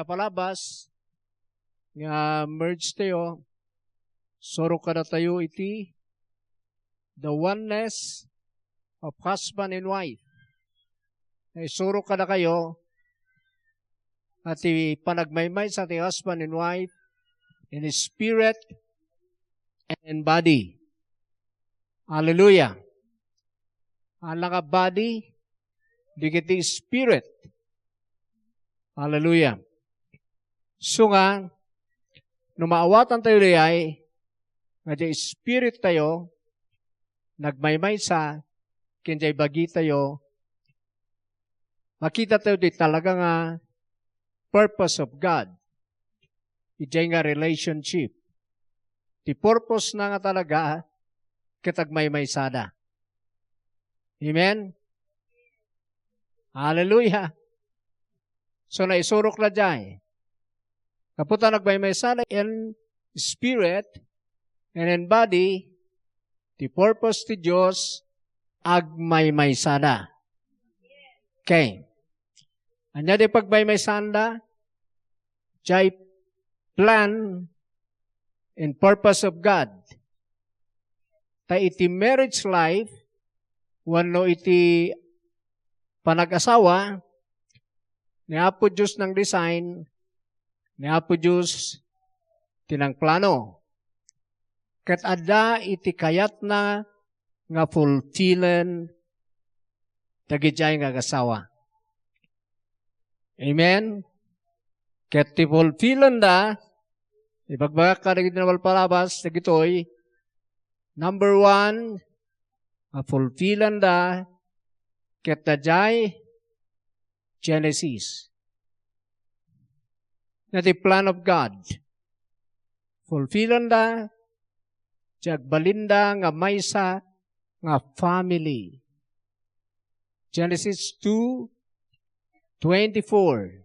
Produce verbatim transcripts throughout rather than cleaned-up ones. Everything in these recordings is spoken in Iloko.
palabas nga merge tayo, suro kadatayo iti the oneness of husband and wife. Naisuro kadakayo a ti panagmaymaysa ti husband and wife in spirit and in body. Hallelujah. Ala nga body, dagiti spirit. Hallelujah. So nga, no maawatan tayo dayay, nga di spirit tayo, nagmaymaysa, ken jay bagi tayo, makita tayo di talaga nga purpose of God. Ijay nga relationship. Ti purpose na nga talaga, ket agmaymaysada. Amen? Hallelujah! So, naisurok na jay. Kaputan agmaymaysada in spirit and in body, ti purpose ti Dios, agmaymaysada. Okay. Ania di pagmaymaysanda? Jay plan and purpose of God. Ta iti marriage life, wenno iti panag-asawa, ni Apo Dios nang design, ni Apo Dios ti nang plano. Ket adda iti kayatna nga fulfillen dagijay nga agasawa. Amen? Ket ti fulfillenda, ibagbagak kadagiti napalpalabas, dagitoy, number one, nga fulfillenda, ket dayjay Genesis. Na ti plan of God. Fulfillenda, ti agbalinda nga maysa nga family. Genesis two twenty-four,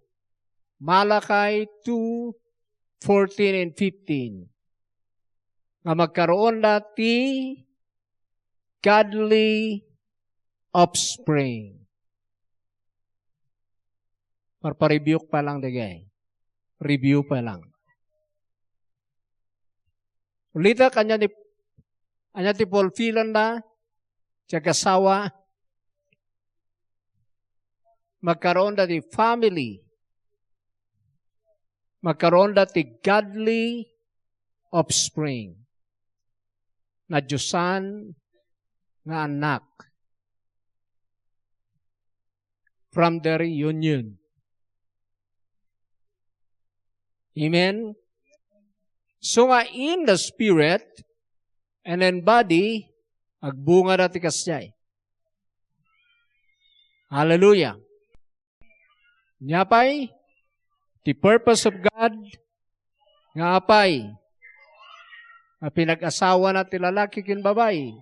Malachi two fourteen and fifteen, nga magkaroon da ti godly offspring. Parparibiyok pa lang dagay. Review pa lang. Ulitek, ania ni, ania ti fulfillenda ti agasawa, magkaroon da ti family, magkaroon da ti godly offspring, nadiosan nga annak from their union. Amen? So nga in the spirit and in body, agbunga da ti kasdiay. Hallelujah. Nia pay, ti purpose of God, nga apay, nga pinag-asawa na ti lalaki ken babai,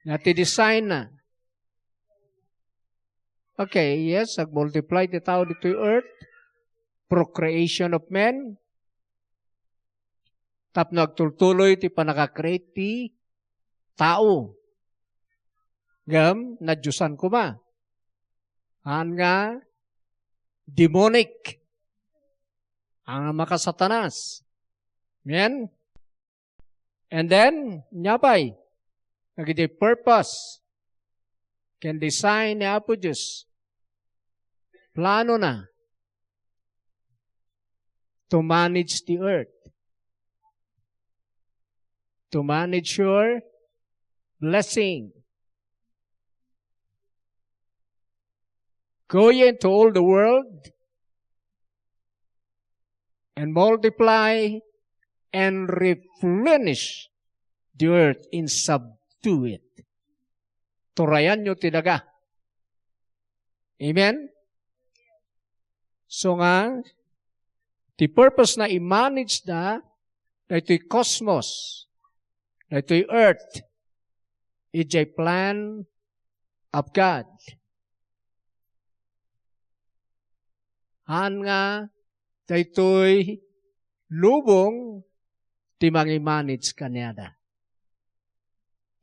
nga ti design na. Okay, yes, ag-multiply ti tao ditoy earth, procreation of men, tapno agtultuloy ti panaka-create ti tao. Ngem, nadiosan koma. Haan nga demonic. Haan nga makasatanas. Amen? And then, nia pay, dagiti purpose ken design ni Apo Dios. Plano na to manage the earth, to manage your blessing. Go ye into all the world and multiply and replenish the earth and subdue it. Turayanyo ti daga. Amen? So nga, ti purpose na i-manage da, daytoy cosmos, daytoy earth, ijay plan of God. Haan nga, daytoy lubong ti mangimanage kaniada.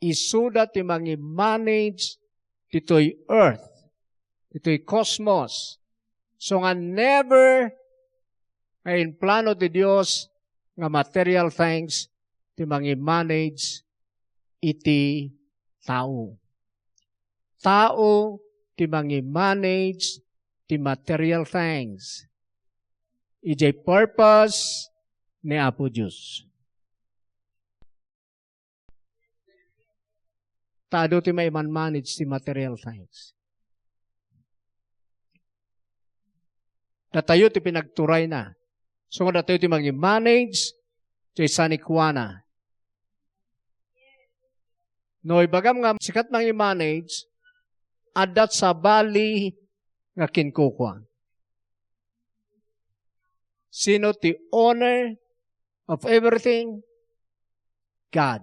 Isuda ti mangimanage ditoy earth, ditoy cosmos. So nga never nga implano ti Dios nga material things ti mangi-manage iti tao. Tao ti mangi-manage ti material things. Idiay purpose ni Apo Dios. Ta adu ti maiman-manage ti material things. Datayo ti pinagturayna. So, nga datayo ti mangi-manage, ti sanikuana. No, ibagam nga sikat mangi-manage, adda sabali nga kinkukua. Sino ti owner of everything? God.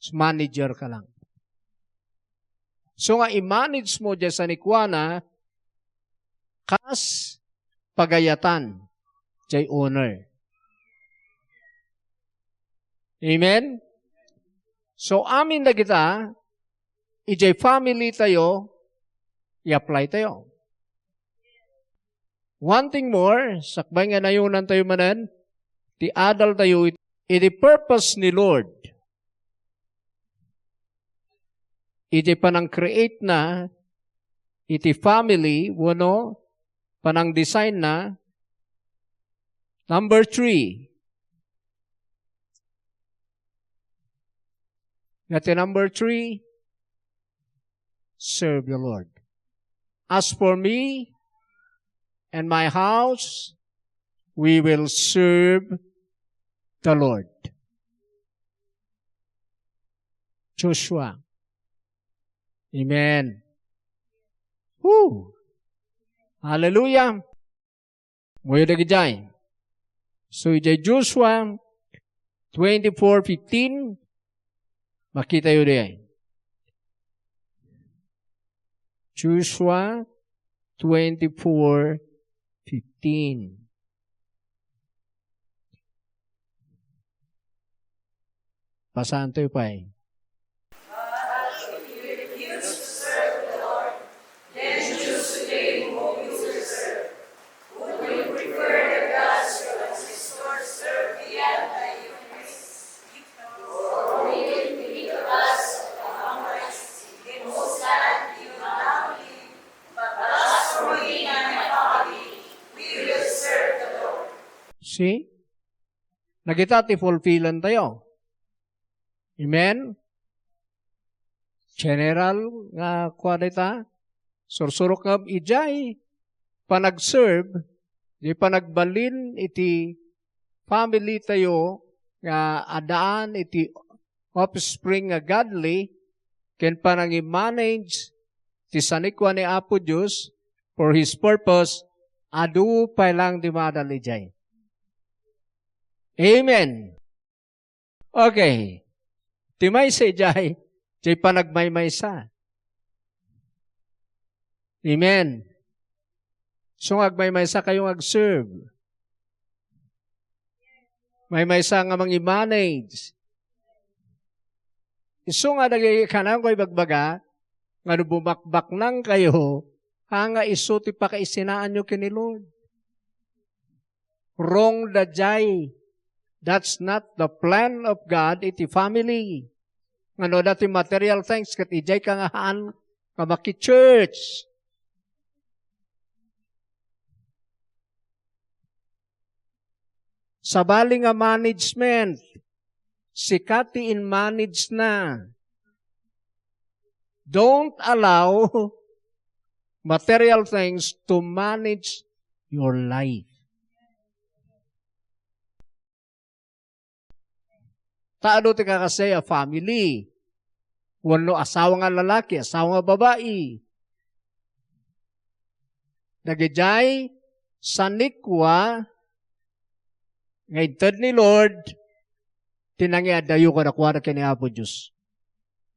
So, manager ka lang. So nga i-manage mo diay sanikuana, kas pagayatan diay owner. Amen? So, amin dagita, idiay family tayo, i-apply tayo. One thing more, sakbay nga nayonan tayo manen, ti adal tayo it-, iti purpose ni Lord. Iti panang-create na, iti family, wenno panang-design na. Number three. Nga ti number three, serve the Lord. As for me and my house, we will serve the Lord. Joshua. Amen. Woo! Hallelujah. Muyo dagijay. So, ijay Joshua twenty-four fifteen, makitayo diay. Joshua twenty-four fifteen. Basaantayo pay. But if you refuse to serve the Lord, then choose today whom you will serve. Would you prefer the gods your ancestors served beyond the Euphrates? Or will you be the gods of the Amorites, in whose land you now live? But as for me and my family, we will serve the Lord. See? Dagita ti fulfillan tayo. Amen? General nga kua dayta, sursurok nga ijay panag-serve, di panagbalin iti family tayo nga addaan iti offspring nga godly, ken panangi-manage ti sanikua ni Apo Dios for His purpose, adu pay lang ti maadal ijay. Amen. Okay. Ti maysa ijay, ijay panagmaymaysa. Amen. So, nga agmaymaysa kayo nga ag-serve. Maymaysa nga mangi-manage. Isu nga dagiti kanayon ko ibagbaga, nga no bumakbaknang kayo, ha, nga isu ti pakaisinaanyo ken ni Lord. Wrong daydiay. That's not the plan of God iti family. Nga no, dati material things, ket ijay ka nga haan nga maki-church. Sabali nga management, sika ti in-manage na. Don't allow material things to manage your life. Ta adu ti kakasdiay a family. Wenno asawa nga lalaki, asawa nga babai. Dagidiay sanikua nga inted ni Lord ti nangiadayo kadakuada ken ni Apo Dios.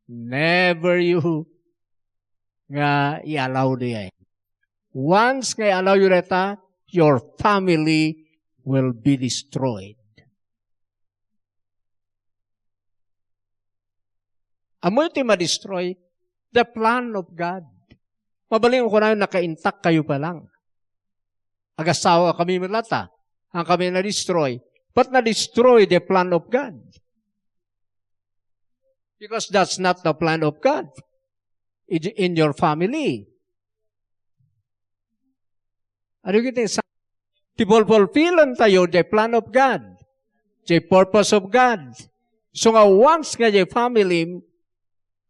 Never you nga i-allow diay. Once nga i-allow yo dayta, your family will be destroyed. Ammoyo ti ma-destroy? The plan of God. Mabalin ko kunayon, nakaintak kayo pa lang. Agasawakami met latta. Saankami na-destroy. But na-destroy the plan of God. Because that's not the plan of God in in your family. Adu ket sa-, ti fulfillentayo, the plan of God, the purpose of God. So nga once nga the family,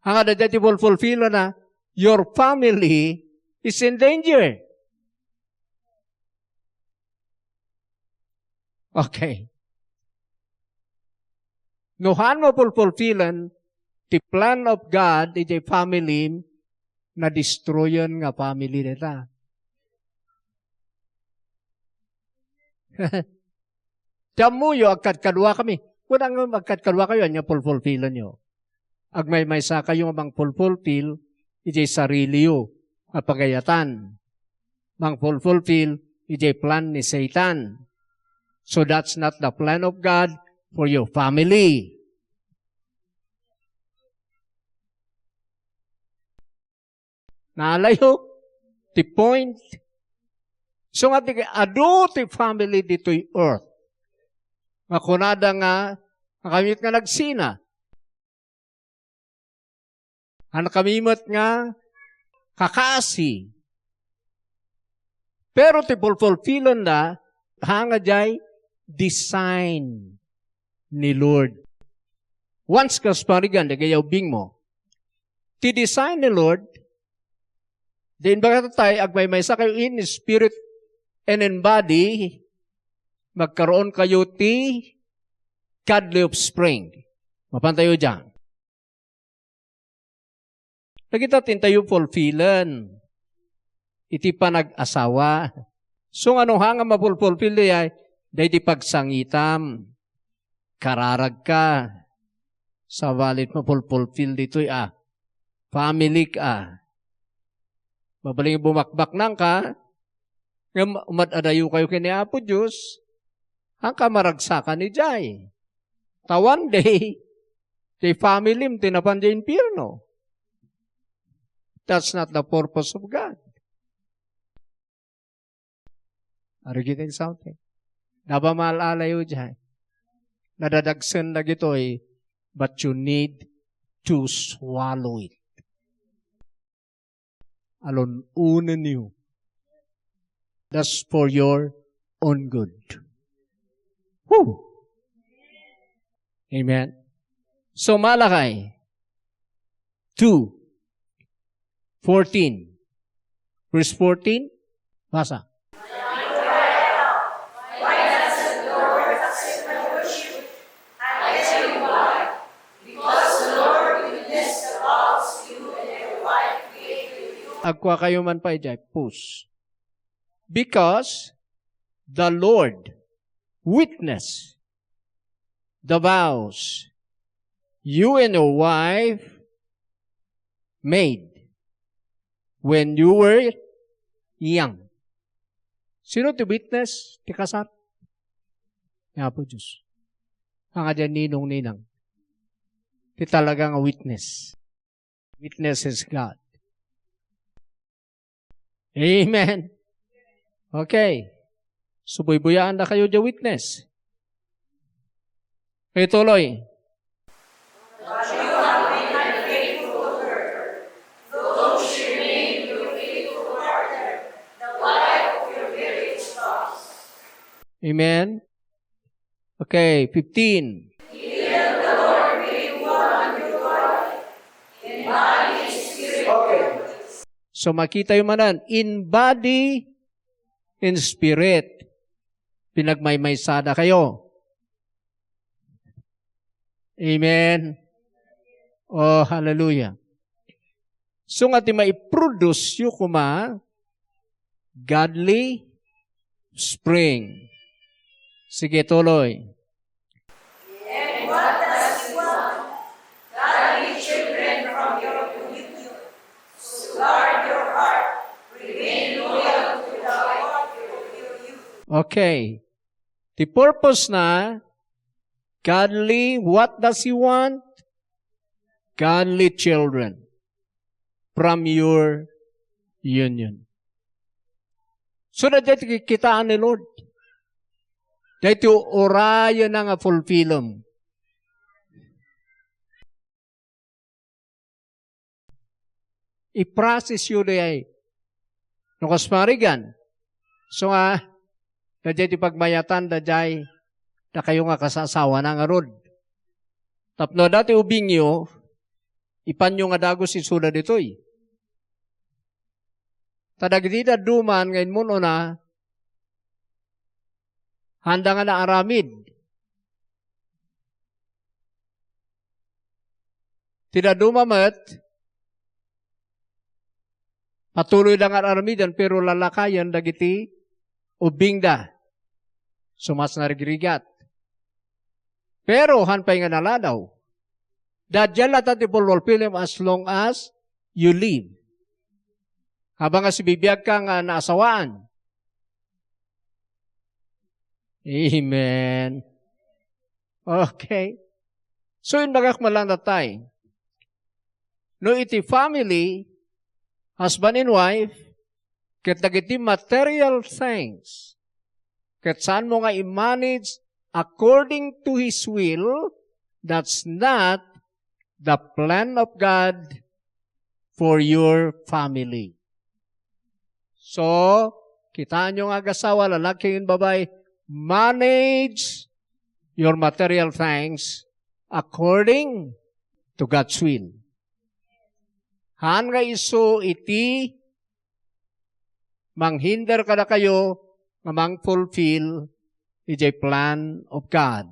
nga adda ti fulfillenta, your family is in danger. Okay. No saan mapulpulpilen ti plan of God iti family, na-destroyen nga family dayta. Ti ammoyo, agkadkaduakami. Kuna nga agkadkaduakayo, ania pulpulpilenyo? Agmaymaysakayo nga mangfulfulfil iti sariliyo nga pagayatan. Mangfulfulfil iti plan ni Satan. So that's not the plan of God for your family. Naalayo ti point. So nga ti adu ti family ditoy earth. Nga kunada nga, nga kami nga nagsina. Saankami met nga kakasi. Pero ti pulpulpilenda, saan nga diay design ni Lord. Once kas parigan, dagiti ubingmo. Ti design ni Lord, di imbagatayo, agmaymaysakayo in spirit and in body, magkaroon kayo ti godly offspring. Mapantayo diyan. Dagita ti intayo fulfillen iti panag-asawa. So, nga no saan nga mapulpulpil diay, daydi pagsangitam, kararagka, sabali mapulpulpil ditoy a, family ka. Mabalin bumakbaknangka, ngem umad-adayo kayo ken ni Apo Dios, saan ka maragsakan idiay. Ta one day, ti family ti napan idiay impierno. That's not the purpose of God. Are you getting something? Napamaal-alayo diay. Nadadagsen dagitoy, but you need to swallow it. Alon-onenyo. That's for your own good. Whew! Amen. So, Malachi two fourteen. Verse fourteen, basa. Agkuakayo man pay idiay, pause. Because the Lord witness the vows you and your wife made when you were young. Sino ti witness ti kasar? Ni Apo Dios. Nga diay ninong-ninang. Ti talaga nga witness. Witness is God. Amen. Okay. Subuybuyaandakayo diay witness. Okay, tuloy. Amen. Okay, fifteen. So, makitayo manen, in body, in spirit. Pinagmaymaysadakayo. Amen. Oh, hallelujah. So nga ti maiproduce yo koma, godly spring. Sige, tuloy. Okay. Ti purpose na, godly, what does he want? Godly children from your union. So, daytoy ti kikitaan ni Lord. Daytoy urayna nga fulfillem. I-process yo dayay. No kas pangarigan, so nga, dayjay ti pagmayatan, dayjay, dakayo nga kasasawana ngarud. Tapno dati ubingyo, ipanyo nga dagus isuda ditoy. Ta dagiti dadduma nga immun-una, handa nga naaramid. Ti dadduma met, patuloyda nga ar-armiden, pero lalakayen dagiti ubbingda. So, mas narigrigat. Pero, han pay nga naladaw, daydiay latta ti fulfillem as long as you live. Habang nga sibibiag ka nga naasawaan. Amen. Okay. So, imbagak man lang datay. No iti family, husband and wife, ket dagiti material things, ket saanmo nga i-manage according to His will, that's not the plan of God for your family. So, kitaenyo nga agasawa, lalaki ken babai, manage your material things according to God's will. Haan nga isu iti manghinder kadakayo nga mangfulfill idiay plan of God.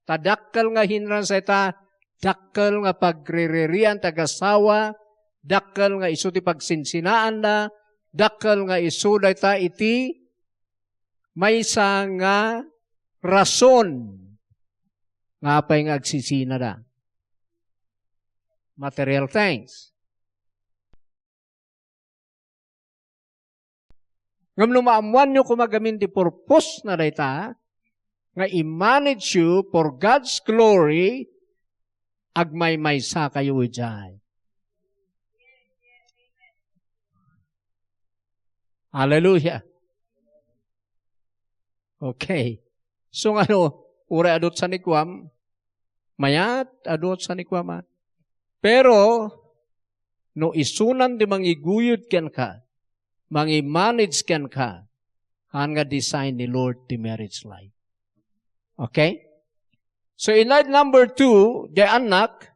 Ta dakkel nga hindrance dayta, dakkel nga pagriririan ti agasawa, dakkel nga isu ti pagsinsinaanda, dakkel nga isu dayta iti maysa nga rason nga apay nga agsisinada. Material things. Ngem no maammoanyo koma gamin ti purpose na dayta, nga i-manage you for God's glory, agmaymaysa kayo idiay. Hallelujah. Okay. So, ngano, uray adu ti sanikuam, mayat, adu ti sanikuam, ah. Pero, no isunan ti mangiguyod kenka, mangi-manage kenka, haan nga design ni Lord ti marriage life. Okay? So, in line number two, diay annak,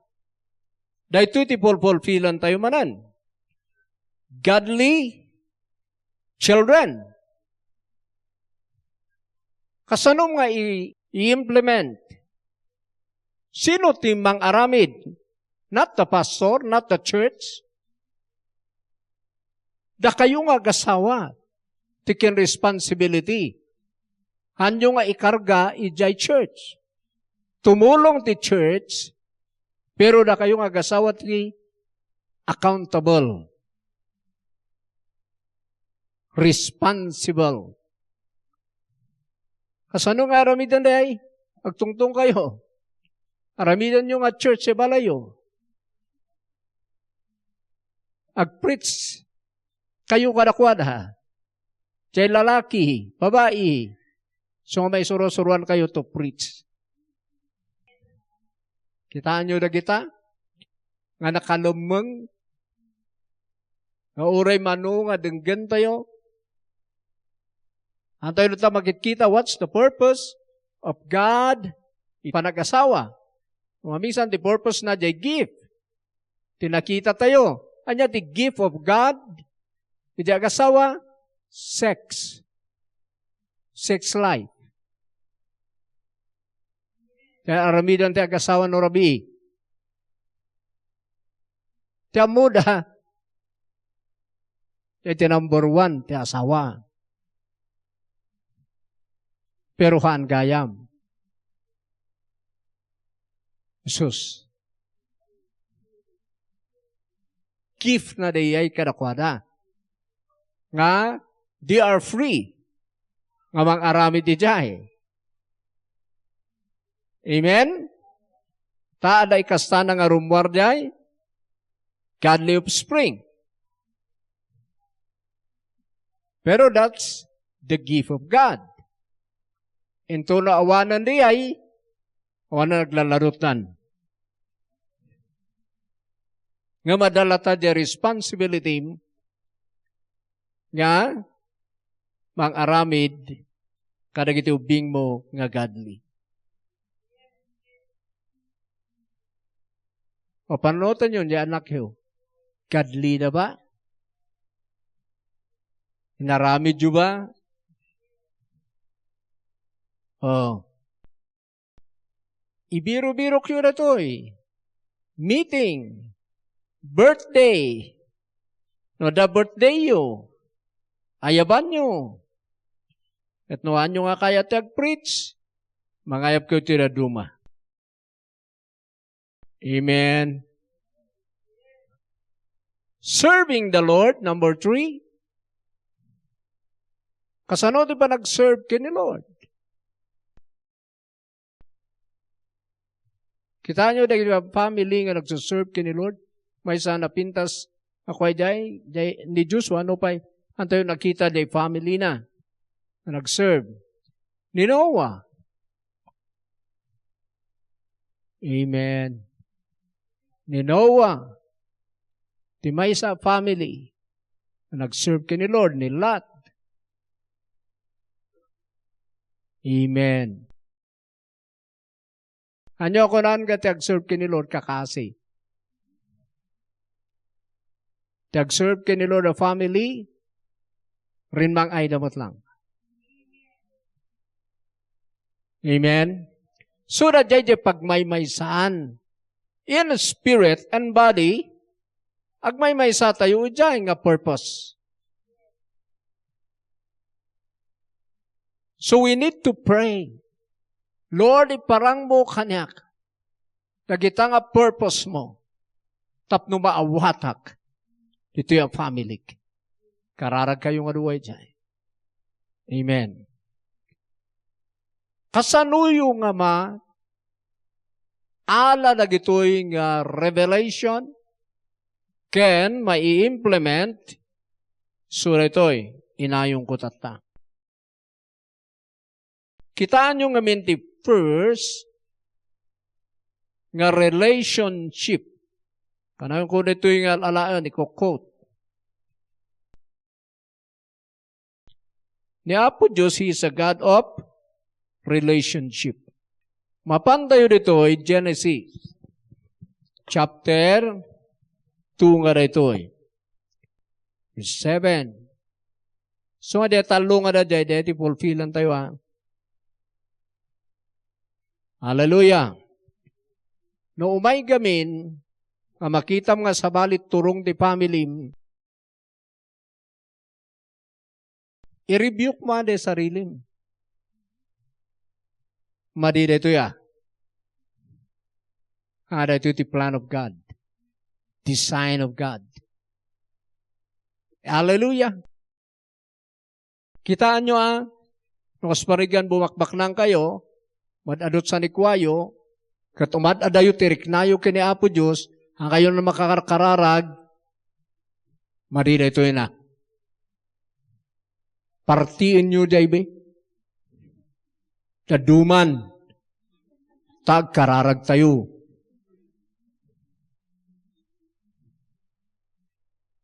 daytoy ti fulfillentayo manen. Godly children. Kasano nga i-, i-implement? Sino ti mangaramid? Not the pastor, not the church. Dakayo nga agasawa, ti ken responsibility. Hanyo nga ikarga idiay church. Tumulong ti church, pero dakayo nga agasawa ti accountable. Responsible. Kasano nga aramiden, day? Agtungtong kayo. Aramidenyo nga church sa balayyo. Agpreach kayo kadakuada. Diay lalaki, babai. So nga maisuro-suroan kayo to preach. Kitaenyo dagita nga nakalemmeng nga uray mano nga denggentayo. Antayo ta makitkita, what's the purpose of God iti panagasawa? Mamisan ti purpose na diay gift. Ti nakitatayo. Ania ti gift of God iti agasawa? Sex. Sex life. Kaya aramiden ti agasawa no rabii. Ti ammoda, iti number one ti asawa. Pero haan gayam. Jesus. Gift na dayay kadakuada. Nga, they are free. Nga mangaramid idiay. Amen? Ta adda ikastana nga rummuar diay, godly offspring. Pero that's the gift of God. Intono awanen diay, awanen naglalarutnan. Nga madala ta di responsibility nga mangaramid kadagiti ubbingmo nga godly. Papannuotanyo ni anakyo, godly na ba? Inaramidyo ba? Oh. Ibiro-birokyo datoy. Meeting, birthday. No adda birthdayyo, ayabanyo. Ket no awanyo nga kayat ti agpreach, mangayabkayo ti dadduma. Amen. Serving the Lord, number three. Kasano ti panag-serve ken ni Lord? Kitaenyo dagiti family nga nagse-serve ken ni Lord. Maysa a napintas a kuay diay, diay ni Joshua, nupay, antayo nakita diay family na nga nag-serve. Ni Noah. Amen. Ni Noah, ti maysa a family nga nag-serve ken ni Lord, ni Lot. Amen. Ania kunan nga ti agserve ken ni Lord, kakasi? Ti agserve ken ni Lord a family, rimmang-ayda met lang. Amen? So, daydiay pagmaymaysaan in spirit and body, agmaymaysa tayo idiay nga purpose. So we need to pray, "Lord, iparangmo kaniak dagita nga purpose mo tapno maawatak ditoy a family." Kararag kayo nga dua idiay. Amen. Kasanoyo nga ma-, ala dagitoy nga revelation ken mai-implement, so daytoy, inayonko tatta. Kitaenyo ngamin ti first nga relationship. Kanayon ko daytoy nga alaen, iko-quote. Ni Apo Dios, He is a God of relationship. Mapantayo ditoy, Genesis chapter two nga daytoy. Verse seven. So, nga di tallo nga da, di, di, di fulfillan tayo, ha? Hallelujah. No umay gamin, nga makitam nga sabali turong ti family, i-rebuke mo adi sarilim. Madi daytoy, ah. Ah, daytoy ti plan of God. Design of God. Hallelujah. Kitaenyo, ah, no kas parigan bumakbaknang kayo, mad-adut sanikuayo, ket umad-adayo ti riknayo ken ni Apo Dios, a kayo na makakarkararag, madi daytoy na. Partienyo diay bi. Daduman. Ta agkararag tayo.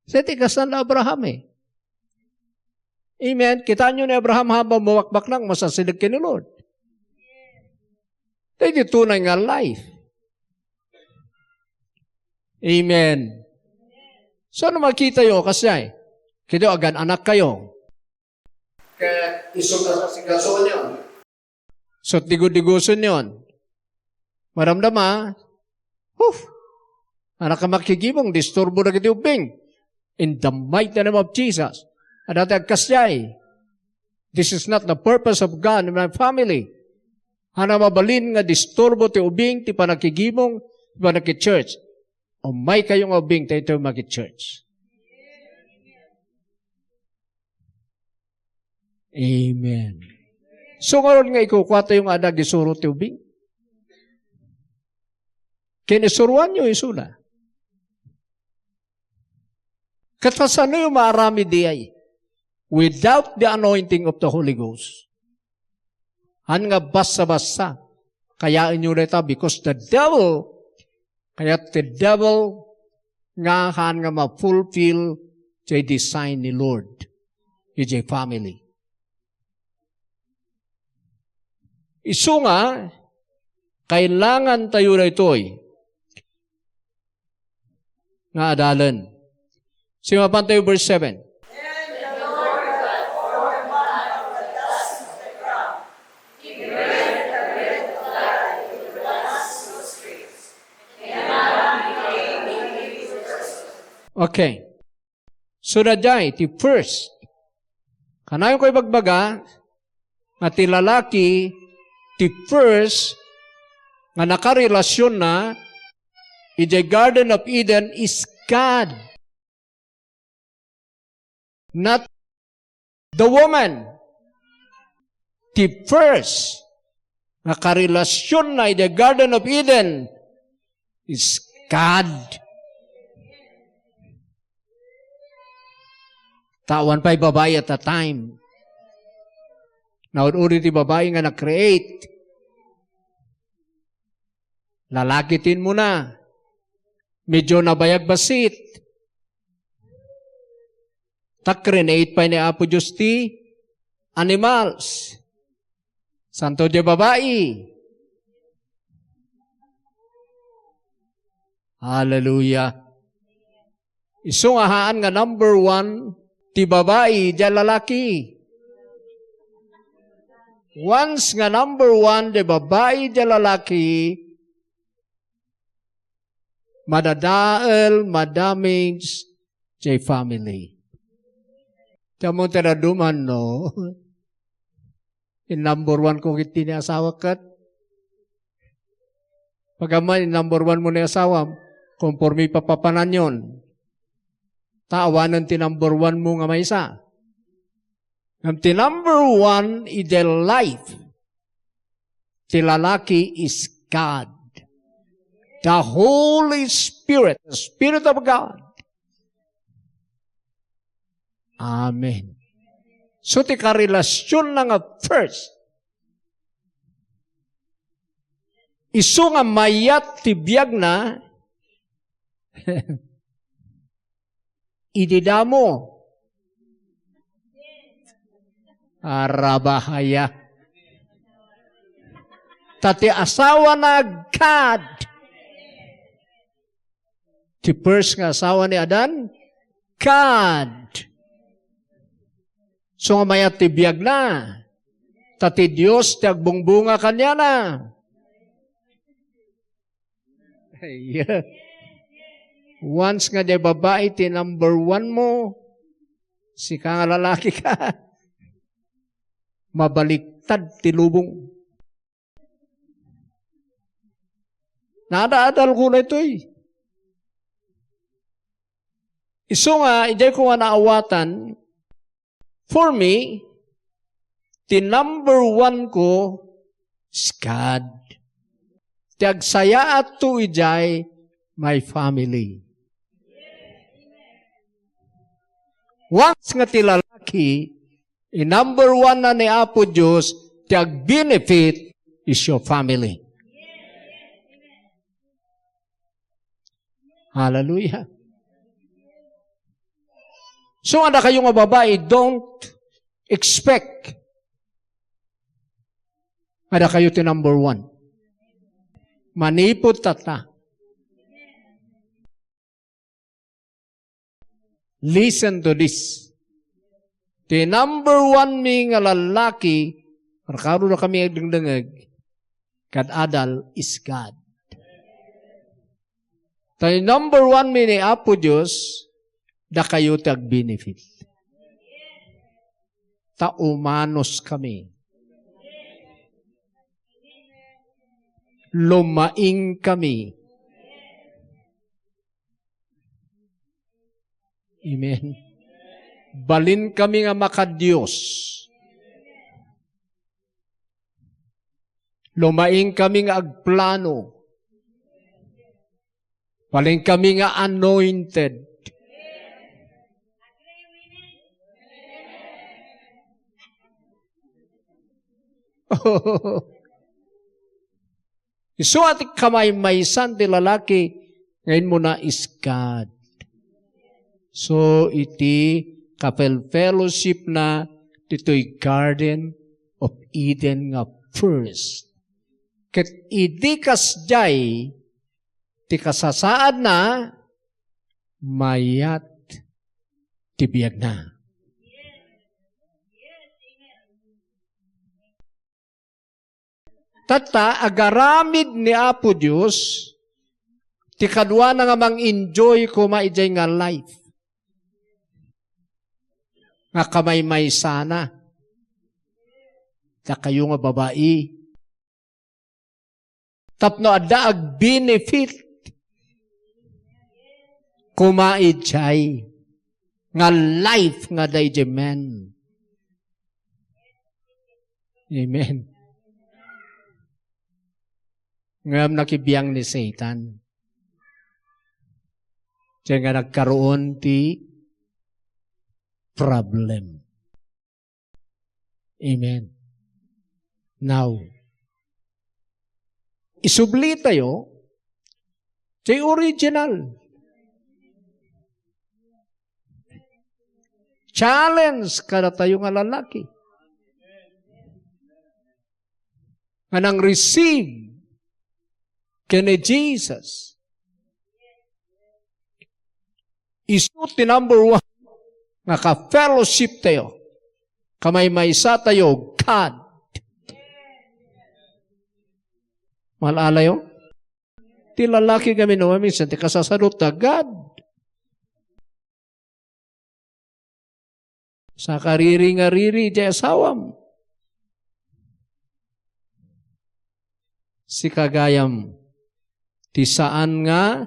Sa ti kastan da Abraham, eh. Amen. Kitaenyo ni Abraham habang bumakbaknang, masasideg ken ni Lord. Daydi tunay nga life. Amen. So, no makitayo, kasdiay, kitayo, agan-anak kayo. Ket isu kasasikasoenyo. So, digo-digosenyon. Maramdama, huh, anak a makigimong, disturbo dagiti ubbing. In the mighty name of Jesus. Adda ti agkasdiay. This is not the purpose of God in my family. Ania mabalin nga disturbo ti ubing, ti panakigimong, ti panaki-church. Umay kayo nga ubing, tayo tayo maki-church. Amen. So, ngarud nga ikukua tayo nga adda agisuro ti ubing. Ken isuroanyo isuna. Ket kasanoyo maaramid diay? without the anointing of the Holy Ghost. Haan nga bassa-bassa. Kayaenyo dayta because the devil, kayat the devil nga haan nga ma-fulfill jay design ni Lord ijay family. Isu nga, kailangan tayo daytoy nga adalen. Simapan tayo, verse seven. Okay. So, daydiay, ti first. Kanayon ko ibagbaga, nga ti lalaki, ti first, nga nakarelasionna, idiay Garden of Eden is God. Not the woman. Ti first, nga karelasionna idiay Garden of Eden is God. Ta awan pay babai at that time. Naud-udi ti babai nga na-create. Lalaki ti immuna. Medyo nabayag bassit. Ta create pay ni Apo Dios ti animals. Santo ti babai. Hallelujah. Isu nga haan nga number one ti babai, diay lalaki. Once nga number one ti babai, diay lalaki, madadael, madamage, diay family. Ti ammom ti daduman, no? In number one ko ket ti ni asawa ket. Pag ammo in number one mo ni asawam, konforme papapananyon. Ta awanen ti number one mo nga maysa. Ngem ti number one iti life ti lalaki is God. The Holy Spirit, the Spirit of God. Amen. So, ti karelasionna nga first, isu nga mayat ti biagna, idi damo. Arabahaya. Ta ti asawana, God. Ti first nga asawa ni Adan, God. So nga mayat ti biagna. Ta ti Dios ti agbungbunga kaniana. Ay, once nga diay babai ti number one mo, sika nga lalaki ka, mabaliktad ti lubong. Naada-adal ko na itoy. Isu nga, idiay ko nga naawatan, for me, ti number one ko is God. Ti agsayaat to idiay my family. Once nga ti lalaki, i number one na ni Apo Dios, ti agbenefit is your family. Hallelujah. So, adda kayo nga babai, don't expect nga adda kayo ti number one. Manipud tatta. Listen to this. Ti number one mi nga lalaki, arkaro da kami agdengdengeg, kad-adal is God. Tay number one mi ni Apo Dios, dakayo ti agbenefit. Ta umanos kami. Lumaing kami. Amen. Balin kami nga makadios. Lumaing kami nga agplano. Balin kami nga anointed. Isu a ti kamaymaysan ti lalaki nga immuna is God. So, iti kafelfellowship na ditoy Garden of Eden nga first. Ket idi kasdiay ti kasasaadna, mayat ti biagna. Tatta, agaramid ni Apo Dios ti kaduana nga mang-enjoy koma idiay nga life nga kamaymaysana. Dakayo nga babai, tapno adda agbenefit koma idiay nga life nga daydi men. Amen. Ngem nakibiang ni Satan. Diay nga nagkaroon ti problem. Amen. Now, isublitayo ti original challenge kadatayo nga lalaki nga nang-receive ken ni Jesus. Isu ti number one nga ka-fellowship tayo, kamaymaysa tayo, God. Mal-alayo? Ti lalaki gamin no, minsan ti kasasaduta, God. Sakariri nga riri, di asawam. Sika gayam, ti saan nga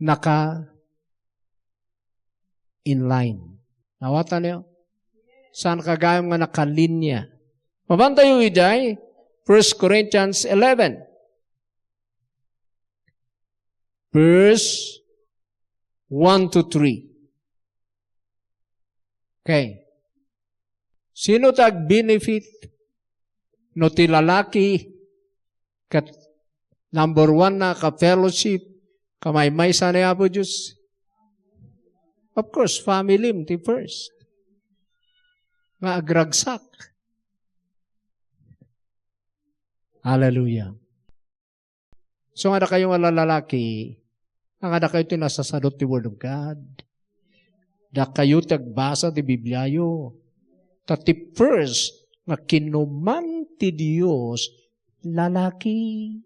naka in line. Nawatan niyo? Saan ka gayam nga nakalinya? Mapantayo idiay First Corinthians eleven. Verse one to three. Okay. Sino ti agbenefit no ti lalaki ket number one na ka-fellowship, kamaymaysa ni Apo Dios? Of course, family ti first. Nga agragsak. Hallelujah. So, nga dakayo nga lalaki, nga dakayo ti nasasadot ti Word of God. Dakayo ti agbasa ti Bibliayo. Ta ti first nga kinuman ti Dios, lalaki.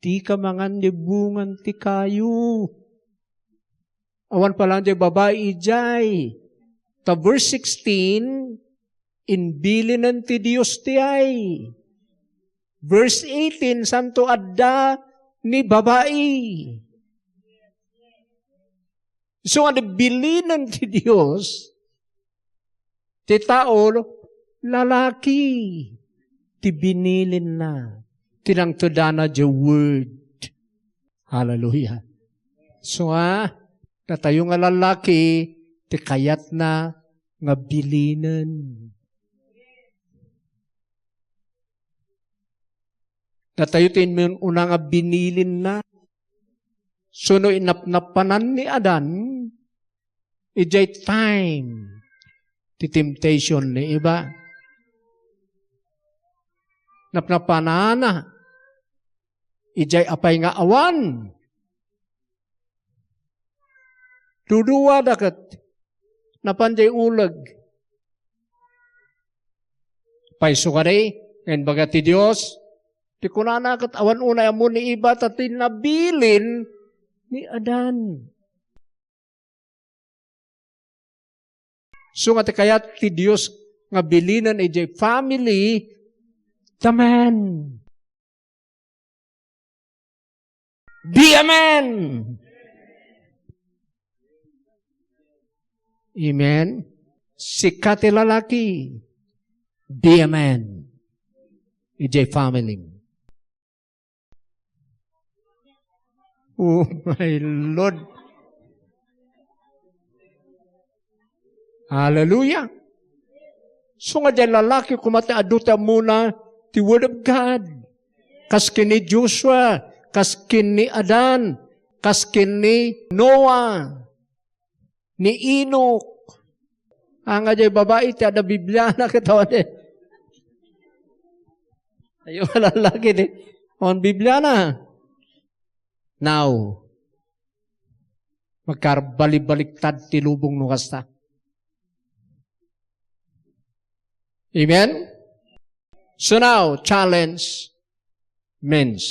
Dika mangan ti bungan ti kayo. Awan pay laeng diay babai idiay. Ta verse sixteen, imbilinen ti Dios ti ay. Verse eighteen, santo adda ni babai. So, nga bilinen ti Dios, ti tao, lalaki ti binilinna, ti nangtedana diay word. Hallelujah. So, ah, datayo nga lalaki, ti kayatna nga bilinen. Datayo ti immun-una nga binilinna. Suno inapnapanan ni Adan, idiay time ti temptation ni Eva. Napnapanana, idiay apay nga awan. Duduada ket napan diay uleg. Payso kadi, nga imbaga ti Dios, ti kunana ket awan unay ammo ni Eva ta ti nabilin ni Adan. So nga ti kayat ti Dios nga bilinen idiay family, the man. Be a man. Amen. Sika ti lalaki, be a man. Idiay family. Oh my Lord. Hallelujah! So nga diay lalaki koma ti adu ti ammona ti Word of God. Kas ken ni Joshua, kas ken ni Adan, kas ken ni Noah, ni Enoch. Ania diay babai ti adda Bibliana, ket awan diay. Ayo, lalaki ti awan Bibliana. Now, magkarbalibaliktad ti lubong no kasta. Amen? So now, challenge men's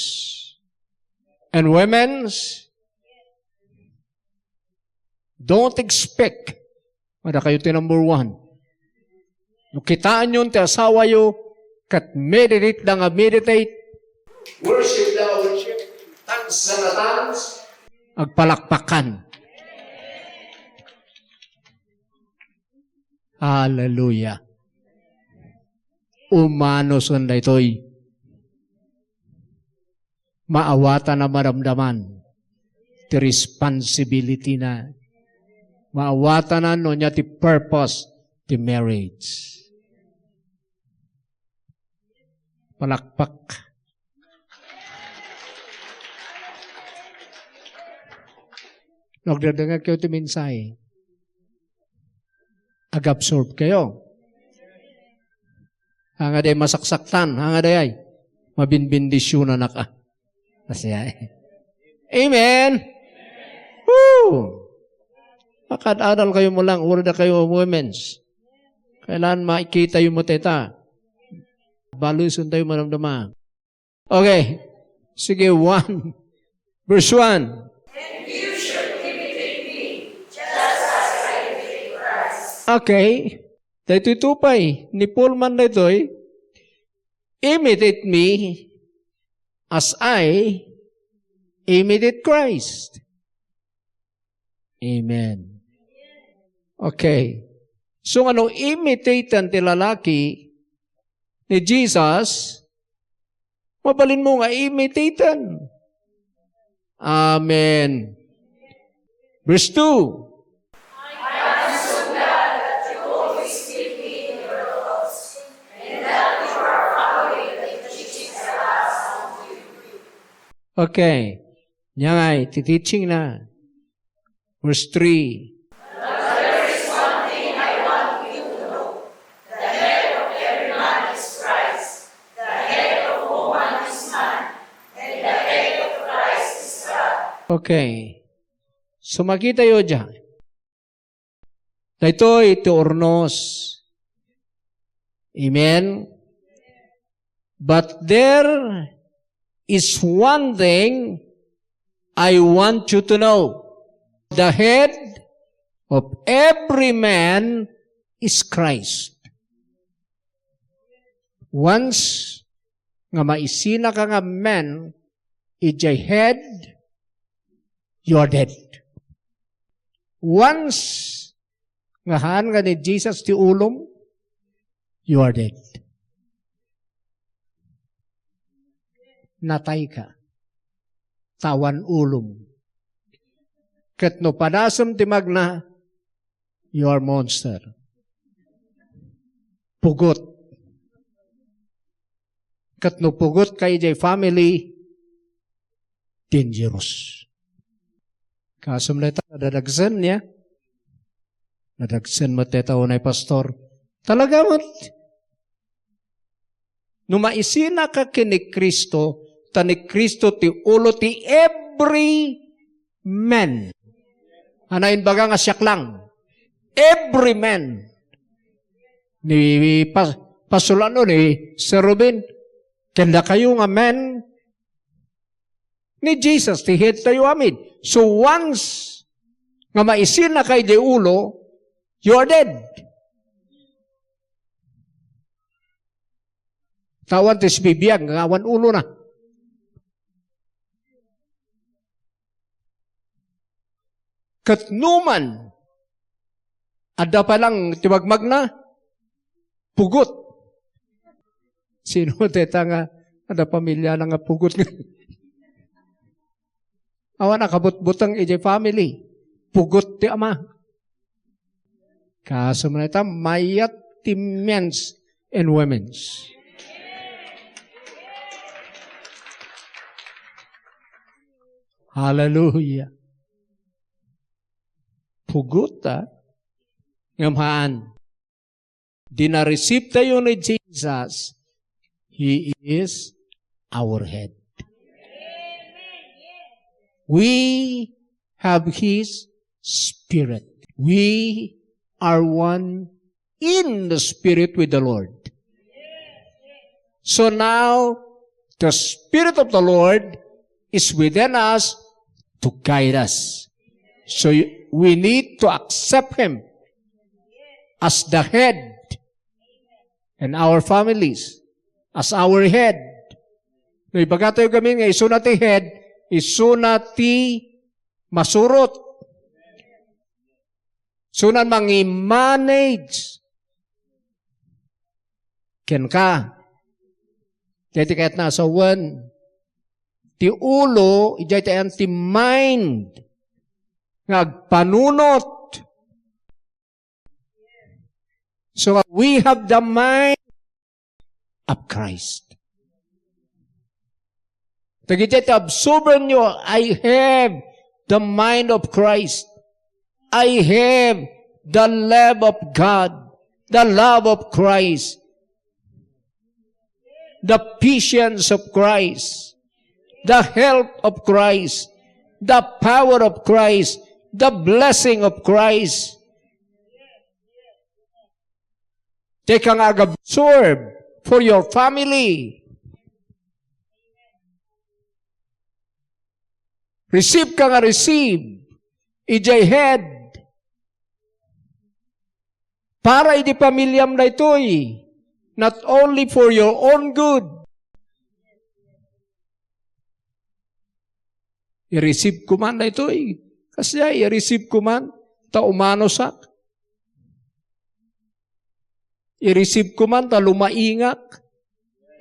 and women's. Don't expect nga dakayo ti number one. No kitaenyon ti asawayo, ket meditate da nga meditate, worship da nga worship, tans da nga tans, agpalakpakan. Hallelujah. Umanosen daytoy. Maawatan a madamdaman ti responsibility na. Maawatan a no ania ti purpose ti marriage. Palakpak. No agdadengngegkayo ti mensahe, ag-absorb kayo. Ania diay masaksaktan, ania diay mabinbindisionanak, ah. Kasi ay. Amen! Woo! Makad-adal kayo mo lang, uray dakayo women's. Kailangan makita yo mo dayta. Balusen tayo, madamdama. Okay. Sige, one. Verse one. And you should imitate me, just as I imitate Christ. Okay. Daytoy tupay ni Paul man daytoy, imitate me as I imitate Christ. Amen. Okay. So, nga no imitaten ti lalaki ni Jesus, mabalinmo nga imitaten. Amen. Verse two. Okay. Ania ngay ti teaching na? Verse three. But there is one thing I want you to know. The head of every man is Christ. The head of woman is man. And the head of Christ is God. Okay. So, makitayo diay. Daytoy ti urnos. Amen? But there is one thing I want you to know. The head of every man is Christ. Once nga maisinaka nga man idiay head, you are dead. Once nga haan nga ni Jesus ti ulom, you are dead. Natayka. Ta awan ulom. Ket no padasem ti magna, you are monster. Pugot. Ket no pugot ka idiay family, dangerous. Kasem dayta, nadadagsen, ya? Nadagsen met dayta, unay, pastor. Talaga met. No maisinaka ken ni Cristo, ta ni Cristo ti ulo ti every man. Ania imbaga nga siak lang? Every man. Ni pas-, pasulano ni Sir Ruben, ken dakayo nga man, ni Jesus ti head tayo amin. So once nga maisinaka idiay ulo, you are dead. Ta awan ti sibibiag nga awan ulona. Ket no man, adda pay lang ti magmagna, pugot. Sino dayta nga adda pamiliana nga pugot nga? Awan a kabutbuteng idiay family. Pugot ti ama. Kaso man ita, mayat ti men's and women's. Hallelujah. Pugot, ah. Ngem haan. Di na-receive tayo ni Jesus, He is our head. We have His Spirit. We are one in the Spirit with the Lord. So now, the Spirit of the Lord is within us to guide us. So y-, we need to accept Him as the head and our families as our head. No, ibaga tayo gamin nga isuna ti head, isuna ti masurot. Isuna mangi-manage kenka. Daytoy kayatna a sawen. Ti ulo, idiay ti ayan ti mind nga agpanunot. So, we have the mind of Christ. Dagiti ti absorbenyo, "I have the mind of Christ. I have the love of God, the love of Christ, the patience of Christ, the help of Christ, the power of Christ, the blessing of Christ." Dayta nga ag-absorb for your family. Receive ka nga receive. Idiay head. Para idi pamiliam daytoy. Not only for your own good. I-receive ko man daytoy. Kasdiay, i-receive ko man. Ta umanosak. I-receive ko man ta lumaingak.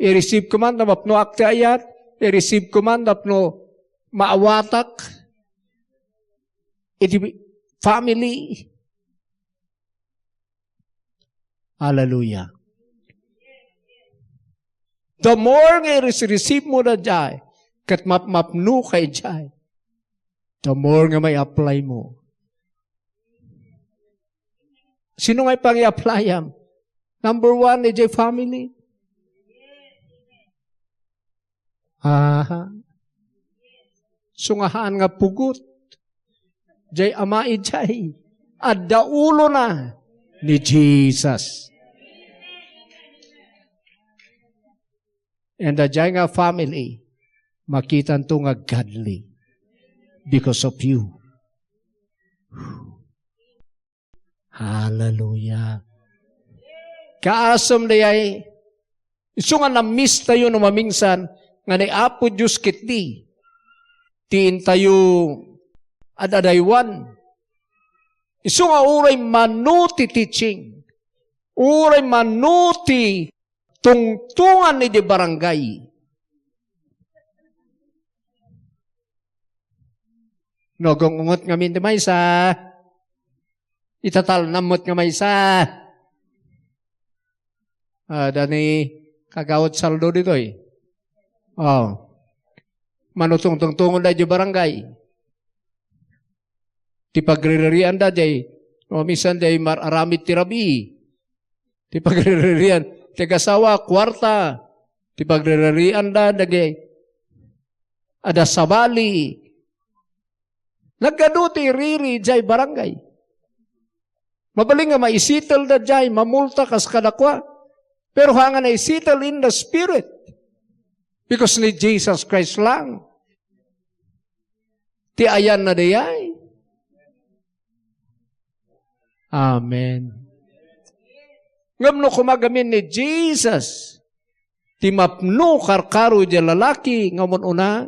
I-receive ko man ta mapnoak ti ayat. I-receive ko man tapno maawatak iti family. Hallelujah. The more nga i-receive mo daydiay, ket mapmapno ka idiay, the more nga mai-apply mo. Sino nga pangi-applyam? Number one, idiay family. Aha. Sungahaan nga pugot. Jay ama ijay. Adda ulona ni Jesus. And da jay nga family, makitanto nga godly because of you. Hallelujah. Kaasam dayay, isu nga na-miss tayo no mamingsan nga ni Apo Dios ketdi ti intayo ad-adaywan. Isu nga uray mano ti teaching, uray mano ti tungtungan idi barangay. No, gung-unget ngamin ti maysa, itatalnam met nga maysa. Ah, dani Kagawad Saldo ditoy. Oh. Mano tungtungtungan da di barangay. Ti pagririan da jay, no, minsan jay mar-aramid ti rabii. Ti pagririan, ti agasawa, kuarta. Ti pagririan da, dagay, adda sabali. Nagadu ti riri jay barangay. Mabalin nga maisettle da jay, mamulta kas kadakua. Pero haan nga naisettle in the spirit. Because ni Jesus Christ lang ti ayanna dayay. Amen. Ngem no kumagamin ni Jesus, ti mapno karkaro iti lalaki nga umun-una,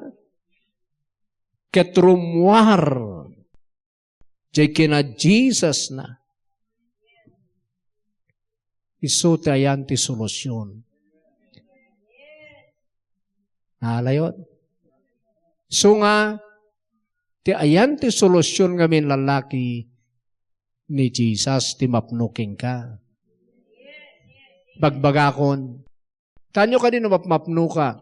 ket rummuar jay kina Jesus na. Isu ti ayan ti solution. Nalayon. Isu nga, ti ayan ti solution ngamin lalaki, ni Jesus ti mapno kenka. Bagbagakon, tanyo kadi no mapmapnoka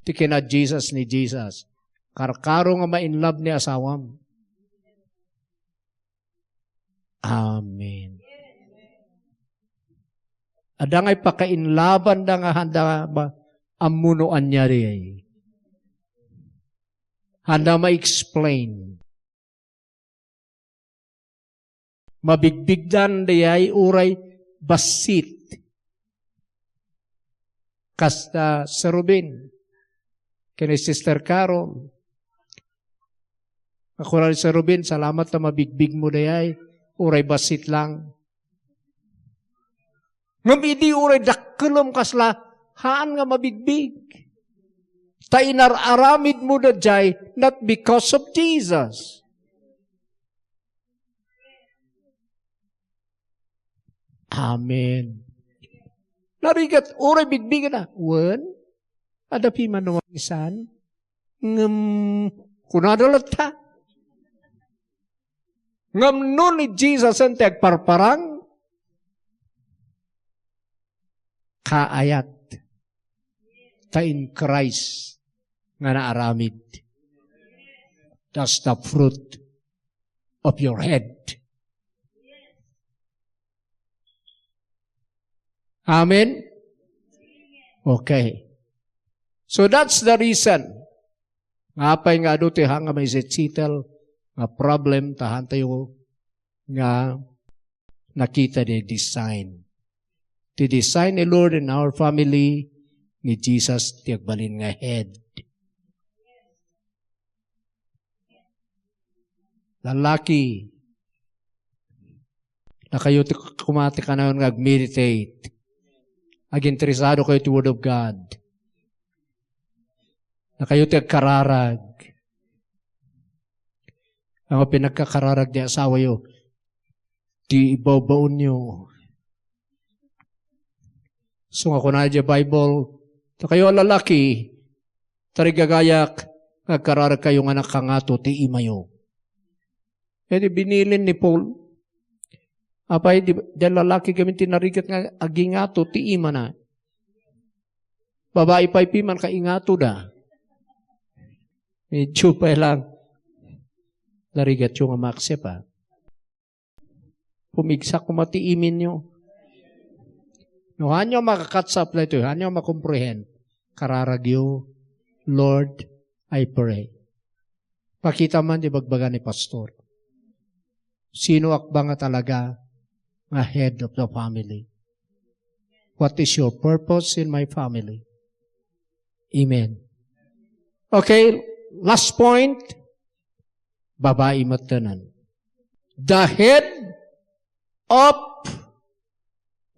ti kina Jesus ni Jesus. Karkaro nga ma-in love ni asawam. Amen. Adda ngay pakainlabanda nga handa ba ammo no ania diay. Handa ma-explain. Mabigbigdan diay uray bassit. Kasta Sir Ruben, ken ni Sister Carol. Kuna ni Sir Ruben, salamat ta mabigbigmo diay, uray bassit lang. Ngem idi uray dakkelem kasla, haan nga mabigbig. Ta inar-aramidmo daydiay, not because of Jesus. Amen. Narigat, uray bigbigna. Wen, adda piman no mamisan. Ngem, kunada latta. Ngem no ni Jesus ti agparparang, kaayat ta in Christ nga naaramid. That's the fruit of your head. Amen? Okay. So that's the reason. Nga apay nga adu ti hanga maisettle nga problem ta hantayo nga nakita ti design. Ti design ni Lord in our family, ni Jesus ti agbalin nga head. Lalaki, dakayo ti koma ti kanayon nga agmeditate. Aginteresado kayo ti Word of God. Dakayo ti agkararag. Ang pinagkakararag ti asawayo, ti ibabaonyo. So nga kuna diay Bible, dakayo a lalaki, tarigagayak, nga agkararag kayo nga nakangato ti imayo. Iti binilin ni Paul, apay di, di lalaki gamin ti narigat nga agingato ti imana. Babai pay piman kaingatoda. Medyo pay lang. Narigatyo nga maaksep, a. Pumigsa koma ti iminyo. No, hanyo makakatsap daytoy, hanyo makomprehend. Kararagyo, Lord, I pray. Pakita man ti bagbaga ni Pastor. Sinoak ba nga talaga nga head of the family? What is your purpose in my family? Amen. Okay, last point. Babai met tanan. The head of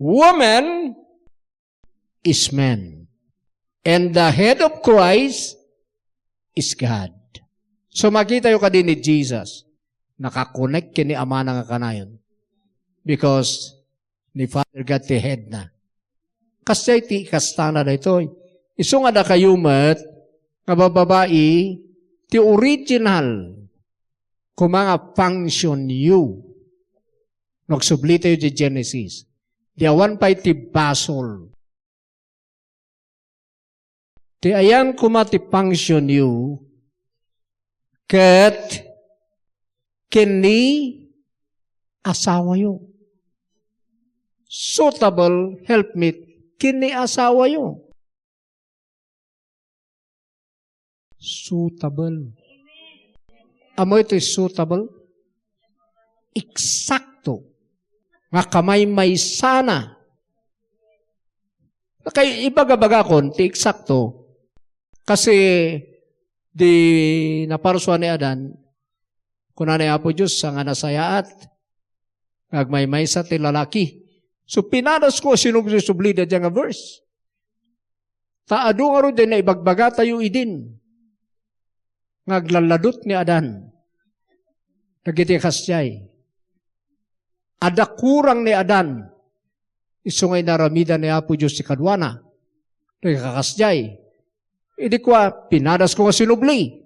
woman is man. And the head of Christ is God. So makitayo kadi ni Jesus, nakakonek ken ni Amana nga kanayon. Because ni Father God ti head na. Kasdiay ti ikastana daytoy. Isu nga dakayo met nga bababai, ti original koma nga function you. No agsubli tayo ti Genesis. Di awan pay ti basol. Ti ayan koma ti function you ket ken ni asawayo. Suitable helpmeet ken ni asawayo. Suitable. Ammo itoy suitable? Eksakto. Nga kamaymaysana. Kay ibagabagakon ti eksakto. Kasi di naparsua ni Adan, kuna ni Apo Dios, saan nga nasayaat, nga agmaymaysa ti lalaki. So, pinadasko a sinubli-subli daydiay nga verse. Ta adu ngarud diay naibagbagatayo idin nga aglalladut ni Adan. Dagiti kasdiay. Adda kurang ni Adan. Isu nga inaramidan ni Apo Dios ti kaduana. Dagiti kakasdiay. Idi kua, pinadasko nga sinubli.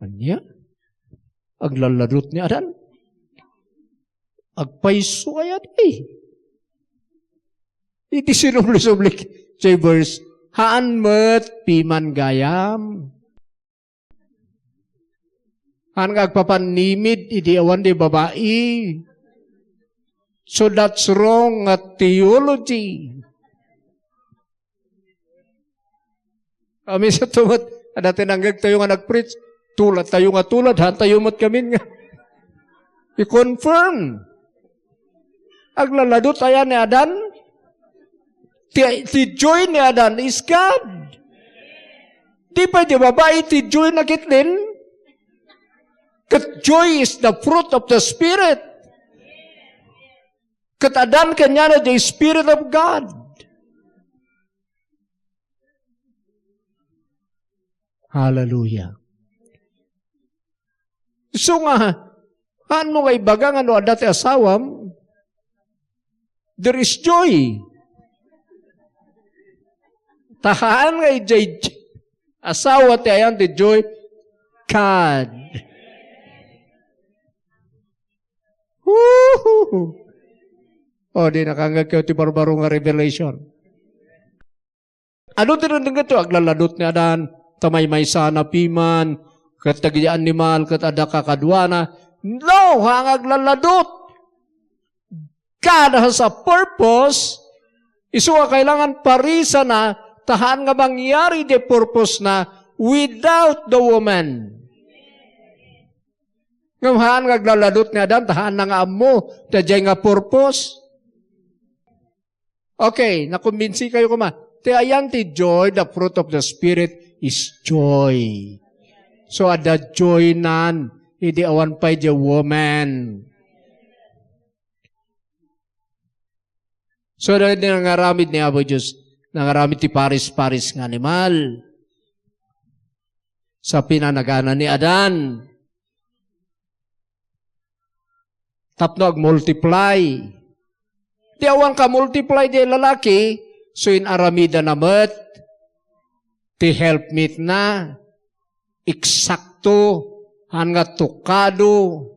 Ania? Aglalladut ni Adan. Agpayso kayat, eh. Iti sinubli-subli, say verse, haan met piman gayam. Haan nga agpapannimid idi awan di babai. So that's wrong nga theology. Amin sa tumot, adda ti nangngeg tayo nga nag-preach, tulad tayo nga tulad, haan tayo met ngamin nga i-confirm. Aglaladot aya ni Adan? Ti, ti joy ni Adan is God. Di pay di babai ti joy na ketdin? Ket joy is the fruit of the Spirit. Ket Adan kaniana the Spirit of God. Hallelujah. So nga, haan mo nga ibaga nga no adda ti asawam, there is joy. Ta haan nga idiay asawa ti ayan ti joy, kad. Woohoo! O, di nakangngeg kayo ti barbaro nga revelation. Adu ti rundeng ito, aglaladot ni Adan, ta maymaysa na piman, ket dagiti animal, ket adda kakaduana. No, haan nga aglaladot. God has a purpose, isu a kailangan parisana, ta haan nga mangyari ti purpose na without the woman. Ngem haan nga aglaladot ni Adan, ta haan na nga ammo, ta diay nga purpose. Okay, nakumbinsi kayo koma. Ti ayan ti joy, the fruit of the Spirit is joy. So, adda joy nan, idi awan pay diay woman. So, dagiti nangaramid ni Apo Dios, nangaramid ti paris-paris nga animal. Sa pinanagana ni Adan, tapno agmultiply. Ti awan ka multiply di lalaki, so in-aramidana met ti helpmate na, eksakto, haan nga tukado,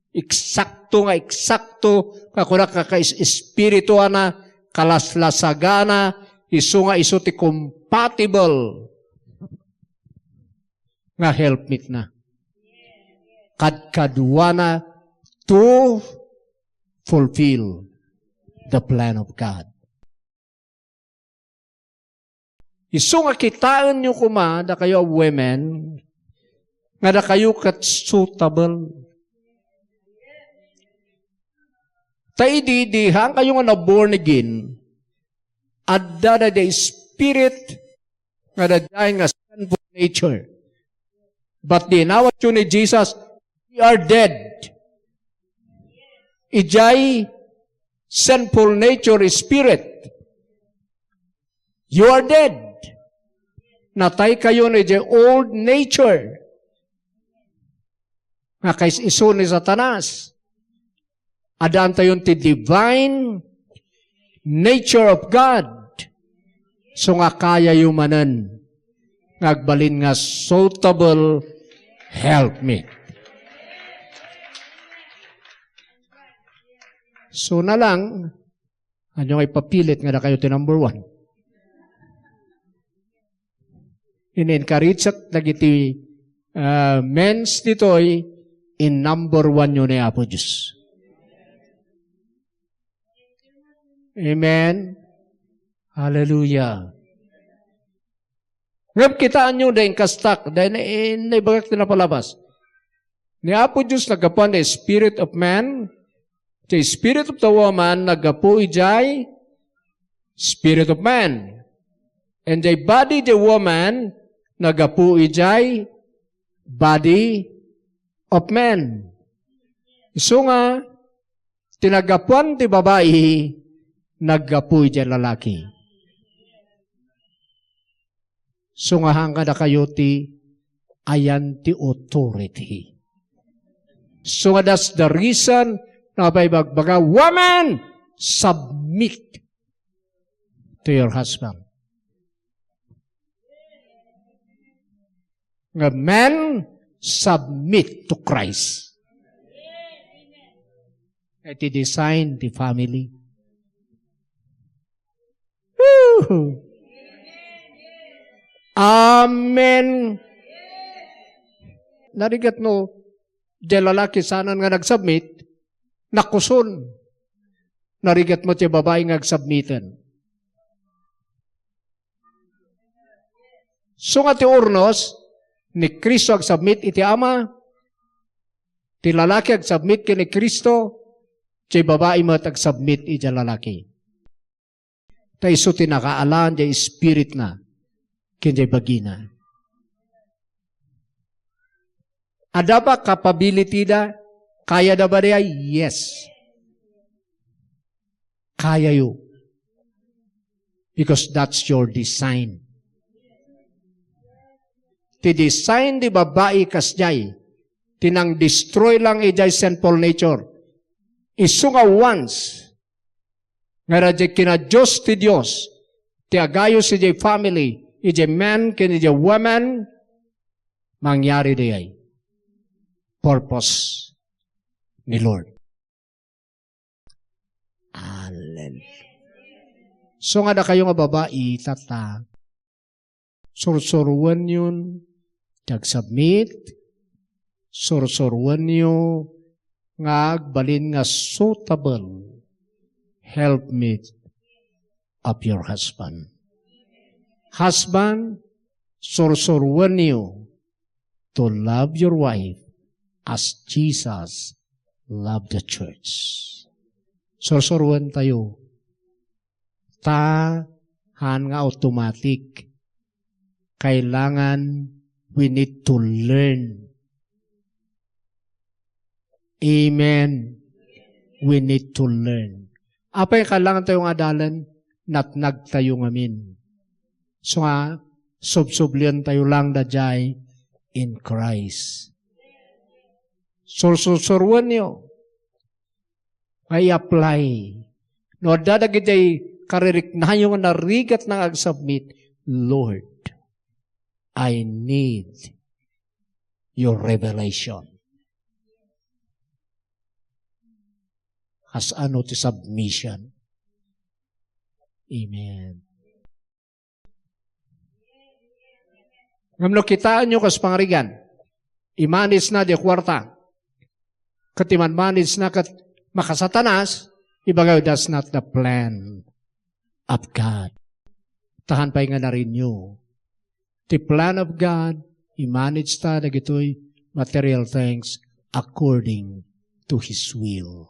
eksakto nga eksakto, kakunak nga kais-, espirituana, kalaslasagana, isu nga isu ti compatible nga helpmate na. Kadkaduana to fulfill the plan of God. Isu nga kitaenyo koma, dakayo a women, nga dakayo ket suitable. Ta idi, idi, haan kayo nga na-born again, adda daydi spirit nga daydi nga sinful nature. But di inawatyo ni Jesus, we are dead. Idiay sinful nature spirit. You are dead. Natay kayo na idiay old nature. Nga kais-isu ni Satanas. Addaantayon ti divine nature of God. So nga kayayo manen nga agbalin nga suitable helpmate. So na lang, ania nga ipapilit nga dakayo ti number one? In-encourage dagiti, ah, mens ditoy, in number one yo ni Apo Dios. Amen. Hallelujah. Ngem kitaenyo, daydi kastak, daydi na, eh, naibagak ti napalabas. Ni Apo Dios naggapuan the spirit of man, the spirit of the woman naggapu idiay spirit of man. And the body the woman naggapu idiay body of man. Isu nga, ti naggapuan ti babai, naggapu idiay lalaki. So nga haan kadakayo ti ayan ti authority. So nga that's the reason nga pay ibagbaga, "Woman, submit to your husband." Nga men, submit to Christ. Iti design ti family. Woo! Amen. Narigat no, diay lalaki saanen nga nagsubmit, nakuson. Narigat mo ti babai nga agsubmiten. So nga ti urnos, ni Cristo agsubmit iti Ama, ti lalaki agsubmit ken ni Cristo, ti babai met agsubmit iti lalaki. Ta isu ti nakaalan diay spiritna ken diay bagina. Adda ba capability da? Kayada ba diay? Yes. Kayayo. Because that's your design. Ti design ti babai kasdiay, ti nang-destroy lang idiay sinful nature. Isu nga once, nga diay kinadios ti Dios, ti agayos idiay family, idiay men ken idiay women, mangyari diay purpose ni Lord. Hallelujah. So nga dakayo nga babai, tata, sursuruenyon ti agsubmit, sursuruenyo nga agbalin nga suitable helpmeet of your husband. Husband, sursuruenyo to love your wife as Jesus loved the church. Sursuruentayo. Ta, haan nga automatic. Kailangan we need to learn. Amen. We need to learn. Apay kailangan tayo nga adalan? Natnag tayo ngamin. So nga, subsublian tayo lang da jay in Christ. Sursursuruenyo nga i-apply. No adda dagiti kaririknayo nga narigat nga agsubmit, "Lord, I need your revelation." Kasano ti submission? Amen. Ngem no kitaenyo kas pangarigan, i-manage na di kuarta. Ket ti man-manage na ket makasatanas, ibagayo, that's not the plan of God. Ta haan pay nga na-renew. Ti plan of God, i-manage ta dagitoy material things according to His will.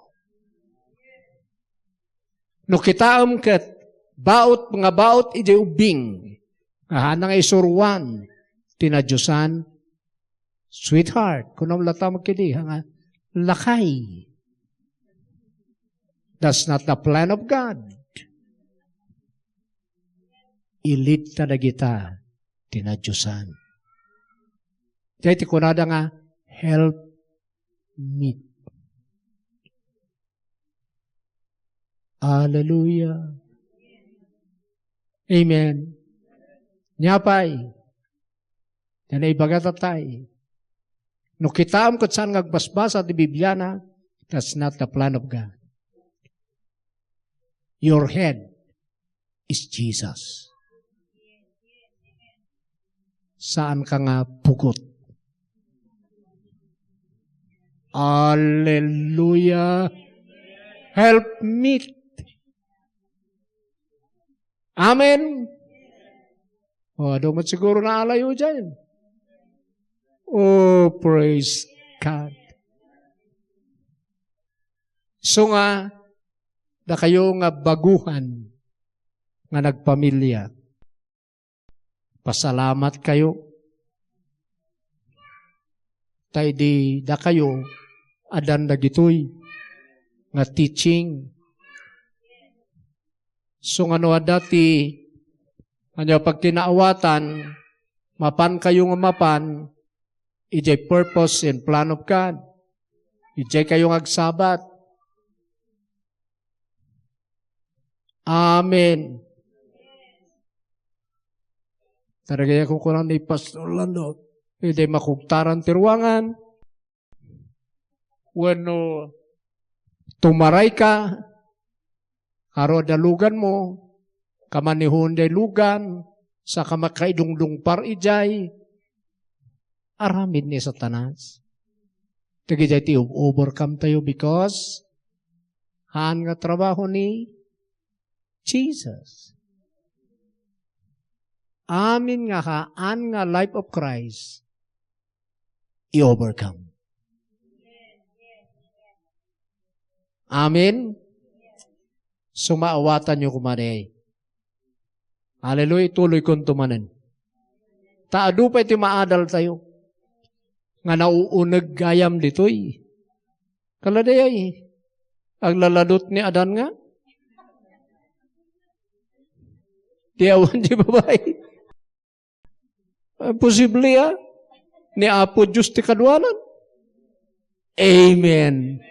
No kitaem ket baut nga baut idiay ubbing, nga haan nga isuruan ti nadiosan, sweetheart, kunam latta met kadi, nga lakay. That's not the plan of God. I-lead ta dagita ti nadiosan. Diay ti kunada nga, "Help me." Hallelujah. Amen. Nia pay, diay naibaga tatay. No kitaem ket saan nga agbasbasa ti Bibliana, that's not the plan of God. Your head is Jesus. Saan ka nga pugot. Hallelujah. Help me. Amen. O, adu met siguro naalayo diay. Oh, praise God. So nga, dakayo nga baguhan nga nagpamilia, pasalamat kayo. Ta idi dakayo, addan dagitoy nga teaching. So nga no adda ti ania pagkinaawatan, mapan kayo nga mapan, idiay purpose and plan of God. Idiay kayo nga agsabat. Amen. Tarigayakon kunan ni Pastor Lando, idiay makugtaran ti ruangan, wenno Tumarayka, aro adda luganmo, kamanehon diay lugan, saka makaidungdungpar idiay, aramid ni Satanas. Dagiti ti overcome tayo because haan nga trabaho ni Jesus. Amin nga haan nga life of Christ, i-overcome. Amen? Sumaawatanyo koma diay. Hallelujah. Ituloy konto manen. Ta adu pay ti maadal tayo nga nauuneg gayam ditoy. Kala diay, aglaladot ni Adan nga? Ti awan ti babai. Imposible, ah. Ni Apo Dios ti kaduanan. Amen.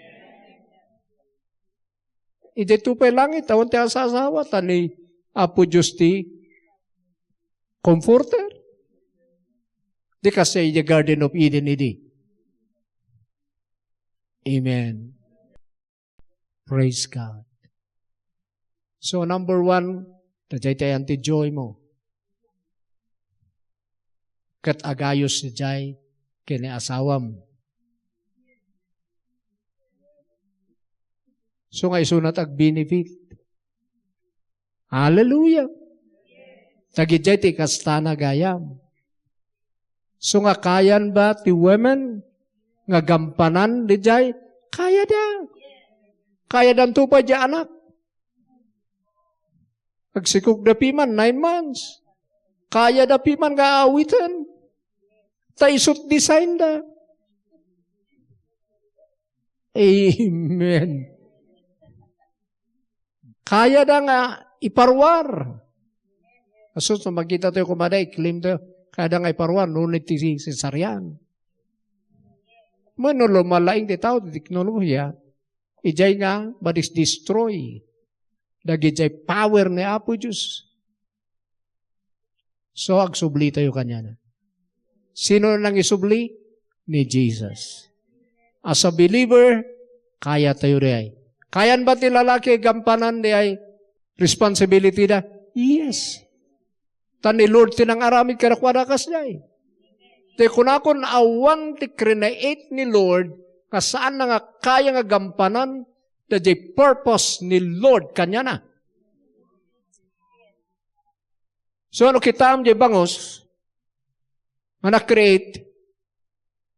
Idiay to pay langit, awan ti asasawa, ta ni Apo Dios ti comforter. Di kasi idiay Garden of Eden idi. Amen. Praise God. So, number one, daydiay ti ayan ti joy mo. Ket agayos idiay ken ni asawam. So nga isuna ti agbenefit. Hallelujah! Dagidiay ti kastana gayam. So nga kayan ba ti women nga gampanan didiay? Kayada. Kayadanto pay diay anak. Agsikogda piman, nine months. Kayada piman nga awiten. Ta isut design da. Amen. Kayada nga iparuar. Asus, no makita tayo kumada, i-claim tayo, kayada nga iparuar, no need ti cesarean. Mano lumalaing ti tao ti teknolohiya, ijay nga madis-destroy dagidiay power ni Apo Dios. So, agsubli tayo kaniana. Sino nangisubli? Ni Jesus. As a believer, kaya tayo diay. Kayan ba ti lalaki gampanan diay responsibility da? Yes. Ta ni Lord ti nangaramid kadakuada kasdiay. Ti kunakon, awan ti create ni Lord nga saan na nga kaya nga gampanan daydiay purpose ni Lord kaniana. So, no kitam diay bangus nga na-create,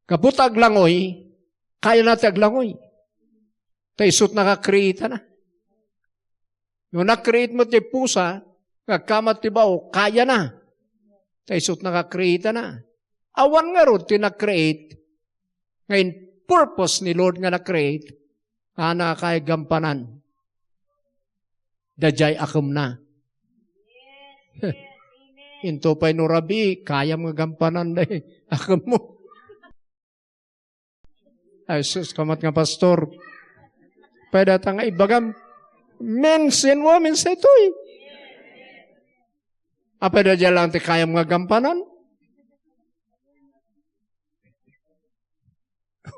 gapu ta aglangoy, kayana ti aglangoy. Ta isut na ka-create-na. No na-create met diay pusa, nga agkamat ti bao, kayana. Ta isut na ka-create-na. Awan ngarud ti na-create, nga in purpose ni Lord nga na-create, Ana, kay gampanan. Daydiay akemna. Into pay no rabii, kayam nga gampanan day akemmo. Ay, sus, kamat nga pastor. Pwede ta nga ibagam, men and women, say toy. Apay daydiay lang ti kayam nga gampanan?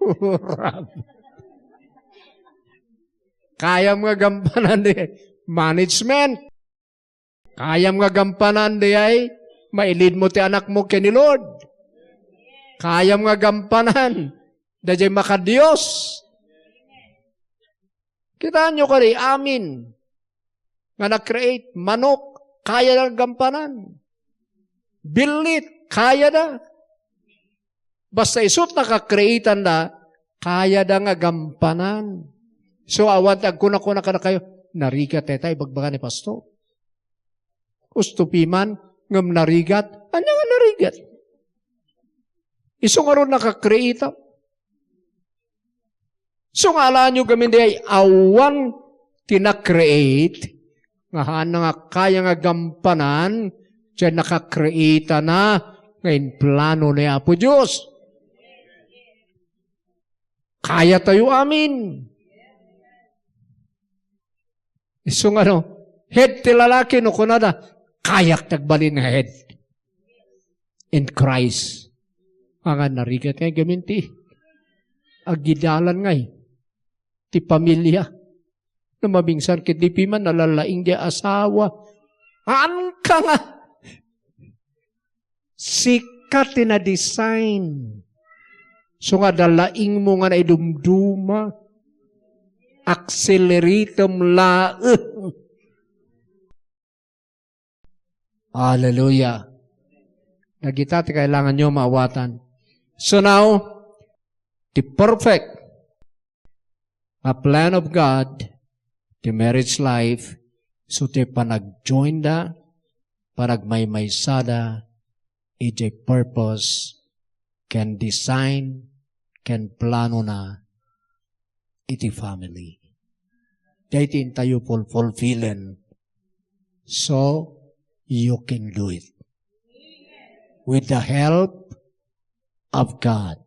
Urab. Kayam nga gampanan di management. Kayam nga gampanan di ay mailid mo ti anak mo ken ni Lord. Kayam nga gampanan. Daydiay makadios. Kitaenyo kadi, amin. Nga na-create, manok, kayada gampanan. Billit, kayada. Basta isut na ka-create-an da, kayada nga gampanan. So, awan ti agkuna-kuna kadakayo, "Narigat dayta ibagbaga ni Pastor." Usto piman, ngem narigat. Ania nga narigat? Isu ngarud naka-create-am. So nga alanyo gamin di ay awan ti na-create, nga haan na nga kaya nga gampanan, diay naka-create-ana nga in plano ni Apo Dios. Kaya tayo amin. Isu nga no, head ti lalaki no kunada, "Kayak ti agbalin nga head in Christ." Nga narigat nga gamin ti agidalan ngay ti pamilia. No mabingsan ket di piman nalalaing di asawa. Haanka nga. Sika ti na-design. So nga dalaing mo nga naidumduma. Acceleratem laeng. Hallelujah. Dagita ti kailangan nyo maawatan. So now, the perfect a plan of God, the marriage life, so ti panagjoinda, panagmaymaysada, iti purpose, can design, can planona, iti family. Dayta intayo fulfillen. So, you can do it. With the help of God.